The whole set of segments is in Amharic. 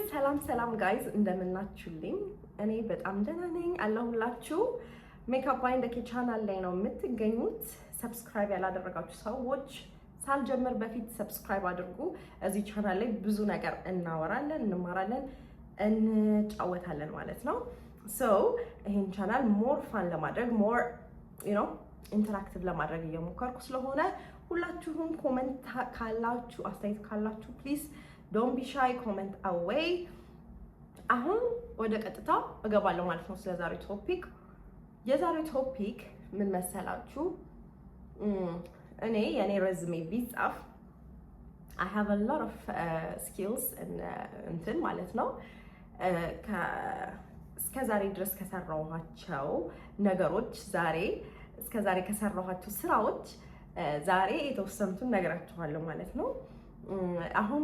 ሰላም ሰላም guys፣ እንደምናችሁልኝ? እኔ በጣም ደህና ነኝ አለሁላችሁ። Makeup by እንደኬ ቻናል ላይ ነው የምትገኙት። Subscribe ያላደረጋችሁ ሰዎች ሳልጀምር በፊት subscribe አድርጉ። እዚህ ቻናል ላይ ብዙ ነገር እናወራለን፣ እንማራለን፣ እንጫወታለን ማለት ነው። So ይሄን channel more fun ለማድረግ፣ more interactive ለማድረግ እየሞከርኩ ስለሆነ ሁላችሁም comment ካላችሁ፣ አስተያየት ካላችሁ please don't be shy, comment away። አሁን ወደ ቀጥታ እገባለሁ ማለት ነው ስለ ዛሬው topic። የዛሬው topic ምን መሰላችሁ? እኔ የእኔ resume ቢጻፍ I have a lot of skills እንትን ማለት ነው። እስከ ዛሬ ድረስ ከሰራኋቸው ነገሮች፣ ዛሬ እስከ ዛሬ ከሰራኋቸው ስራዎች ዛሬ የተወሰኑትን ነግራችኋለሁ ማለት ነው። አሁን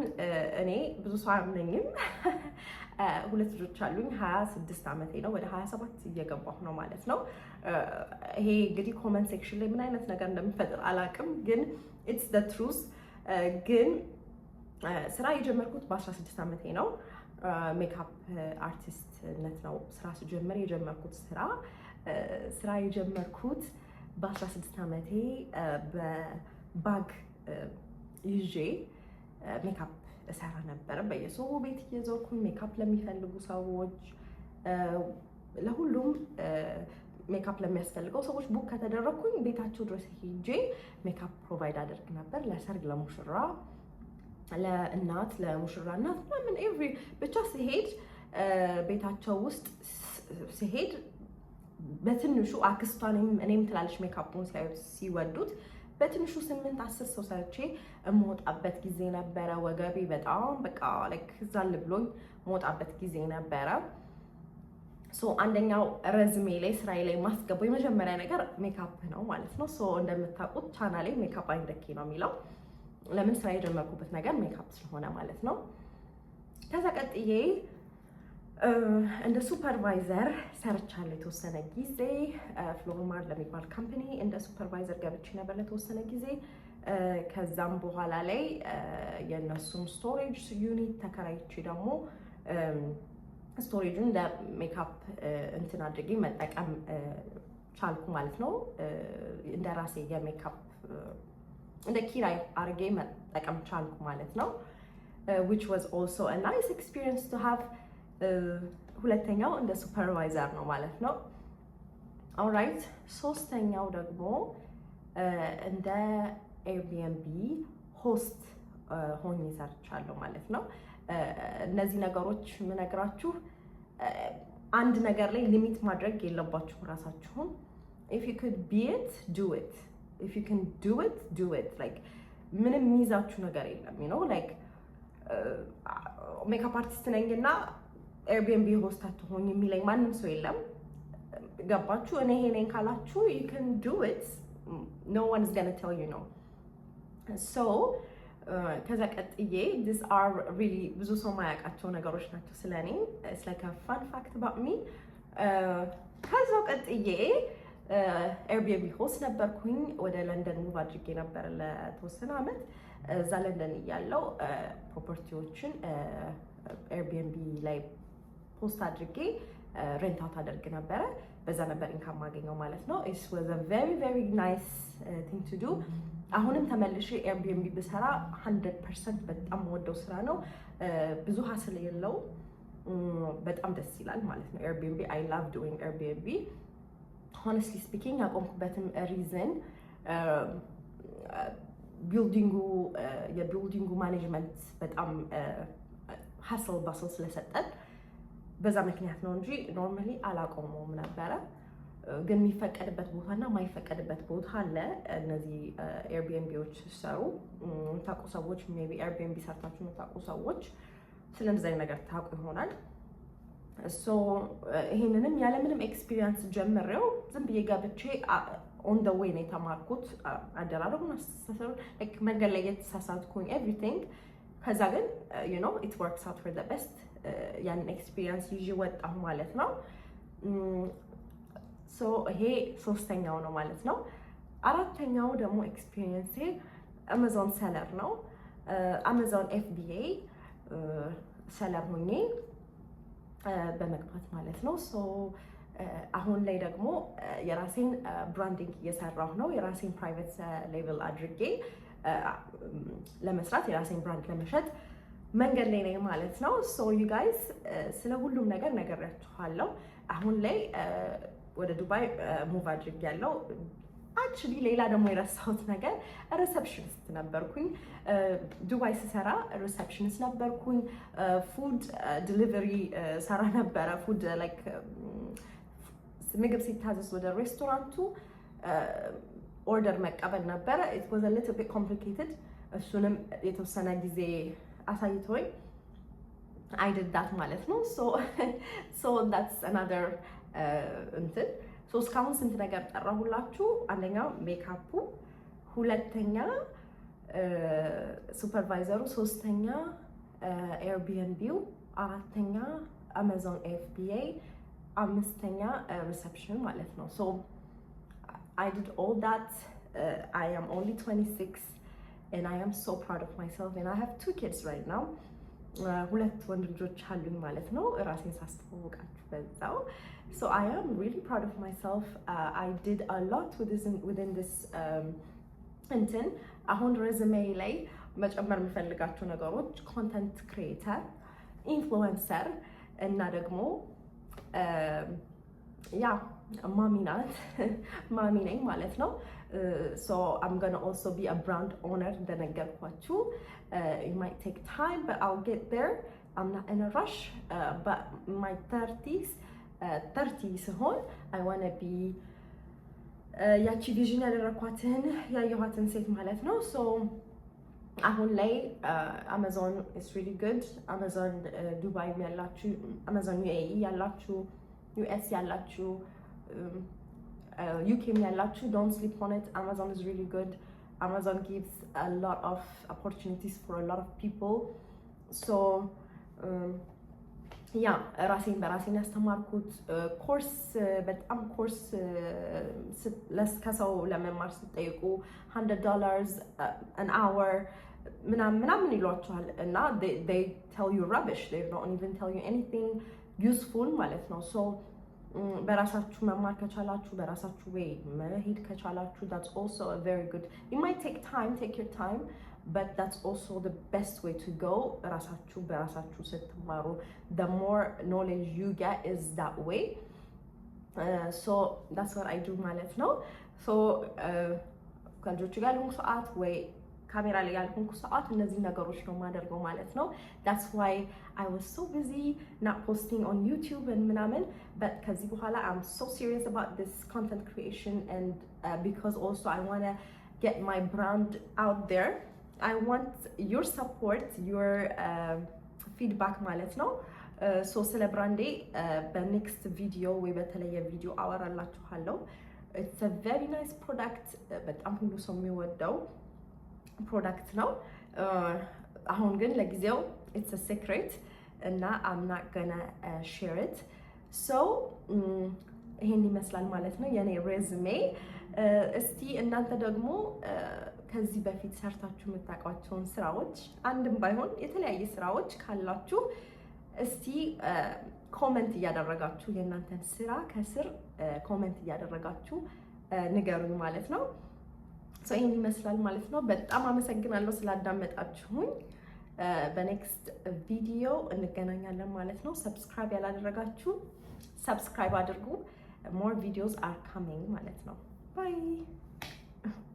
እኔ ብዙ ሰው አያምነኝም። ሁለት ልጆች አሉኝ። 26 ዓመቴ ነው። ወደ 27 እየገባሁ ነው ማለት ነው። ይሄ እንግዲህ comment section ላይ ምን አይነት ነገር እንደሚፈጥር አላውቅም፣ ግን it's the truth። ግን ስራ የጀመርኩት በ16 ዓመቴ ነው። Makeup artist ነት ነው ስራ ስጀምር የጀመርኩት። ስራ የጀመርኩት በ16 ዓመቴ በ bag ይዤ ሜካፕ እሰራ ነበረ። በየሰው ቤት እየዞርኩኝ ሜካፕ ለሚፈልጉ ሰዎች፣ ለሁሉም ሜካፕ ለሚያስፈልገው ሰዎች book ከተደረግኩኝ ቤታቸው ድረስ ሄጄ makeup provide አደርግ ነበር። ለሰርግ፣ ለሙሽራ፣ ለእናት፣ ለሙሽራ እናት ምናምን every ብቻ ስሄድ፣ ቤታቸው ውስጥ ስሄድ በትንሹ አክስቷን እኔም ትላለች፣ ሜካፑን ሲያዩት ሲወዱት በትንሹ 8 10 ሰው ሰርቼ የምወጣበት ጊዜ ነበረ። ወገቤ በጣም በቃ like ዛል ብሎኝ የምወጣበት ጊዜ ነበረ። So አንደኛው resume ላይ፣ ስራዬ ላይ ማስገባው የመጀመሪያ ነገር ሜካፕ ነው ማለት ነው። So እንደምታውቁት ቻናሌ Makeup by እንደኬ ነው የሚለው። ለምን? ስራ የጀመርኩበት ነገር ሜካፕ ስለሆነ ማለት ነው። ከዛ ቀጥዬ እንደ supervisor ሰርቻለሁ የተወሰነ ጊዜ። ፍሎርማር ለሚባል company እንደ supervisor ገብቼ ነበር ለተወሰነ ጊዜ። ከዛም በኋላ ላይ የእነሱን storage unit ተከራይቼ ደግሞ storage ኡን ለሜካፕ እንትን አድርጌ መጠቀም ቻልኩ ማለት ነው። እንደ ራሴ የሜካፕ እንደ ኪራይ አድርጌ መጠቀም ቻልኩ ማለት ነው። Which was also a nice experience to have። ሁለተኛው እንደ supervisor ነው ማለት ነው። Alright፣ ሶስተኛው ደግሞ እንደ Airbnb host ሆኜ ሰርቻለሁ ማለት ነው። እነዚህ ነገሮች የምነግራችሁ አንድ ነገር ላይ limit ማድረግ የለባችሁም ራሳችሁን። If you could be it, do it. If you can do it, do it. Like ምንም የሚይዛችሁ ነገር የለም። Like makeup artist ነኝ እና Airbnb host አትሆኝ የሚለኝ ማንም ሰው የለም። ገባችሁ? እኔ ይሄ ነኝ ካላችሁ you can do it. No one is gonna tell you no. So ከዛ ቀጥዬ these are really ብዙ ሰው ማያውቃቸው ነገሮች ናቸው ስለ እኔ። It's like a fun fact about me። ከዛው ቀጥዬ Airbnb host ነበርኩኝ። ወደ ለንደን move አድርጌ ነበር ለተወሰነ አመት። እዛ ለንደን እያለው property ዎችን Airbnb ላይ post አድርጌ rent out አደርግ ነበረ። በዛ ነበር income ማገኘው ማለት ነው። It was a very very nice thing to do። አሁንም ተመልሼ Airbnb ብሰራ 100% በጣም የምወደው ስራ ነው። ብዙ hassle የለው፣ በጣም ደስ ይላል ማለት ነው። Airbnb, I love doing Airbnb. Honestly speaking ያቆምኩበትም reason building ኡ የ building ኡ management በጣም hassle bustle ስለሰጠን በዛ ምክንያት ነው እንጂ normally አላቆመውም ነበረ። ግን የሚፈቀድበት ቦታ እና የማይፈቀድበት ቦታ አለ። እነዚህ Airbnb ዎች ሲሰሩ የምታውቁ ሰዎች፣ maybe Airbnb ሰርታችሁ የምታውቁ ሰዎች ስለ እንደዚህ አይነት ነገር ታውቁ ይሆናል። So ይሄንንም ያለምንም experience ጀምሬው ዝም ብዬ ገብቼ on the way ነው የተማርኩት። አደራረጉን፣ አስተሳሰሩን፣ መንገድ ላይ የተሳሳትኩኝ everything። ከዛ ግን it works out for the best። ያንን experience ይዤ ወጣሁ ማለት ነው። So ይሄ ሶስተኛው ነው ማለት ነው። አራተኛው ደግሞ experience ኤ Amazon seller ነው። Amazon FBA Seller ሆኜ በመግባት ማለት ነው። So አሁን ላይ ደግሞ የራሴን branding እየሰራሁ ነው። የራሴን private label አድርጌ ለመስራት፣ የራሴን brand ለመሸጥ መንገድ ላይ ነኝ ማለት ነው። So you guys፣ ስለ ሁሉም ነገር ነግሬያችኋለሁ። አሁን ላይ ወደ ዱባይ move አድርጌያለሁ። Actually ሌላ ደግሞ የረሳሁት ነገር receptionist ነበርኩኝ። ዱባይ ስሰራ receptionist ነበርኩኝ። Food delivery ሰራ ነበረ። Food like ምግብ ሲታዘዝ ወደ ሬስቶራንቱ order መቀበል ነበረ። It was a little bit complicated። እሱንም የተወሰነ ጊዜ አሳይቶኝ I did that ማለት ነው። So that's another እንትን። So እስካሁን ስንት ነገር ጠራሁላችሁ? አንደኛው ሜካፑ፣ ሁለተኛ supervisor ኡ፣ ሶስተኛ Airbnb ው፣ አራተኛ Amazon FBA፣ አምስተኛ reception ማለት ነው። So I did all that. I am only 26 and I am so proud of myself and I have two kids right now. ሁለት ወንድ ልጆች አሉኝ ማለት ነው። ራሴን ሳስተዋውቃችሁ በዛው። So I am really proud of myself. I did a lot within this እንትን። አሁን resume ላይ መጨመር የምፈልጋቸው ነገሮች content creator፣ influencer እና ደግሞ yeah፣ mommy ናት፣ mommy ነኝ ማለት ነው። So I'm gonna also be a brand owner እንደነገርኳችሁ። It might take time, but I'll get there. I'm not in a rush, but my 30s 30 ስሆን I wanna be ያቺ vision ያደረኳትን ያየኋትን ሴት ማለት ነው። So አሁን ላይ Amazon is really good። አማዞን ዱባይም ያላችሁ፣ Amazon UAE ያላችሁ፣ US ያላችሁ፣ UK ም ያላችሁ፣ don't sleep on it. Amazon is really good. Amazon gives a lot of opportunities for a lot of people. So yeah፣ ራሴን በራሴን ያስተማርኩት ኮርስ፣ በጣም ኮርስ ከሰው ለመማር ስትጠይቁ $100 an hour ምናምን ምናምን ይሏችኋል እና they tell you rubbish. They don't even tell you anything useful ማለት ነው። So በራሳችሁ መማር ከቻላችሁ፣ በራሳችሁ way መሄድ ከቻላችሁ፣ that's also a very good. It might take time, take your time, but that's also the best way to go. ራሳችሁ በራሳችሁ ስትማሩ the more knowledge you get is that way. So that's what I do ማለት ነው። So ከልጆቹ ጋር ያልሆንኩ ሰዓት ወይ ካሜራ ላይ ያልሆንኩ ሰዓት እነዚህ ነገሮች ነው የማደርገው ማለት ነው። That's why I was so busy not posting on YouTube and ምናምን, but ከዚህ በኋላ I'm so serious about this content creation and because also I wanna get my brand out there, I want your support, your feedback ማለት ነው። So ስለ brand ኤ በ next video ወይ በተለየ ቪዲዮ አወራላችኋለሁ። It's a very nice product። በጣም ሁሉ ሰው የሚወደው product ነው። አሁን ግን ለጊዜው it's a secret እና I'm not gonna share it. So ይሄን ይመስላል ማለት ነው የኔ resume። እስቲ እናንተ ደግሞ ከዚህ በፊት ሰርታችሁ የምታውቋቸውን ስራዎች፣ አንድም ባይሆን የተለያየ ስራዎች ካላችሁ፣ እስቲ comment እያደረጋችሁ፣ የእናንተን ስራ ከስር comment እያደረጋችሁ ንገሩኝ ማለት ነው። ይህን ይመስላል ማለት ነው። በጣም አመሰግናለሁ ስላዳመጣችሁኝ። በ next video እንገናኛለን ማለት ነው። Subscribe ያላደረጋችሁ subscribe አድርጉ። More videos are coming ማለት ነው። Bye.